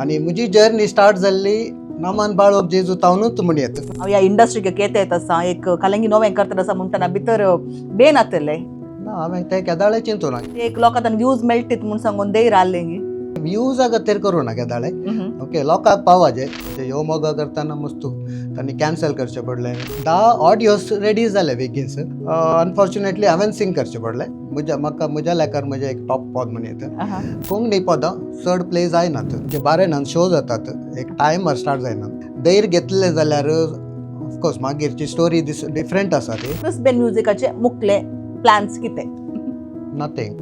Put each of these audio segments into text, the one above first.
आनी म्हजी journey start जाल्ली नमन बाळोब जेजू तावनूच म्हण येता. हांव ह्या इंडस्ट्रीक केते येत आसा, एक कलंगी नवें करता आसा म्हणटना भितर बेन आतले. ना, हांवें तें केदाळे चिंतू ना. एक लोकांक व्यूज मेळटीत म्हूण सांगून देर आहले. व्यूजा खातीर करूं ना केदाळे. ओके, लोकांक पावाजे. ह्यो मोगा करतना मस्तू तांणी कॅन्सल करचें पडलें. 10 ऑडियोज रेडी जाले बेगीनच. अनफॉर्च्युनेटली हांवें सिंग करचें पडलें. म्हज्या म्हाका म्हज्या लेखार म्हजें एक टॉप पद म्हण येता. कोंकणी पदां चड प्ले जायनात. जे बारेनान शो जातात, एक टायमर स्टार्ट जायना. धैर्य घेतलें जाल्यार ऑफकोर्स मागीरची स्टोरी डिफरंट आसा ती. क्रिस बेन म्युजिकाचे मुखले प्लॅन्स कितें? नथींग.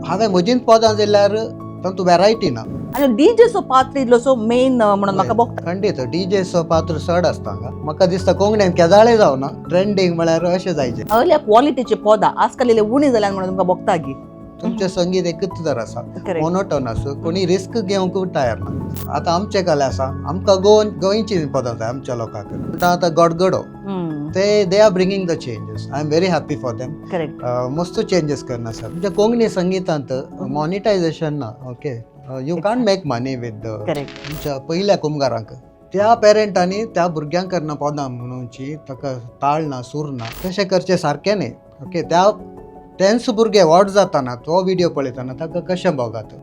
हांवें म्हजींच पदां जाल्यार तातूंत वेरायटी ना. आनी डीजेचो पात्र इल्लोसो मेन म्हणून म्हाका भोगता. खंडीत डीजेचो पात्र चड आसता हांगा. म्हाका दिसता कोंकणीन केदाळे जावना ट्रेंडींग म्हळ्यार अशें जायचें. हयल्या क्वॉलिटीचे पदां आजकाल इल्ले उणी जाल्यान म्हणून तुमकां भोगता गी? तुमचें संगीत एकूच तर आसा. करेक्ट. मोनोटोन आसा. कोणी रिस्क घेवंक तयार ना. आतां आमचे कले आसा, आमकां गोवन गोंयची पदां जाय आमच्या लोकांक. म्हणटा आतां गडगडो ते they are bringing the changes. I am very happy for them. Correct. मस्त चेंजीस करना आसा. तुमच्या कोंकणी संगितांत मॉनिटायझेशन ना. Okay, you can't make money with correct. तुमच्या पयल्या कुमगारांक. त्या पेरंटांनी त्या भुरग्यांक करना पदां म्हणोवची, ताका ताळ ना, सूर ना, तशें करचें सारकें न्ही. ओके, त्या तेंच भुरगे व्हड जाताना तो विडियो पळयतना ताका कशें भोगात?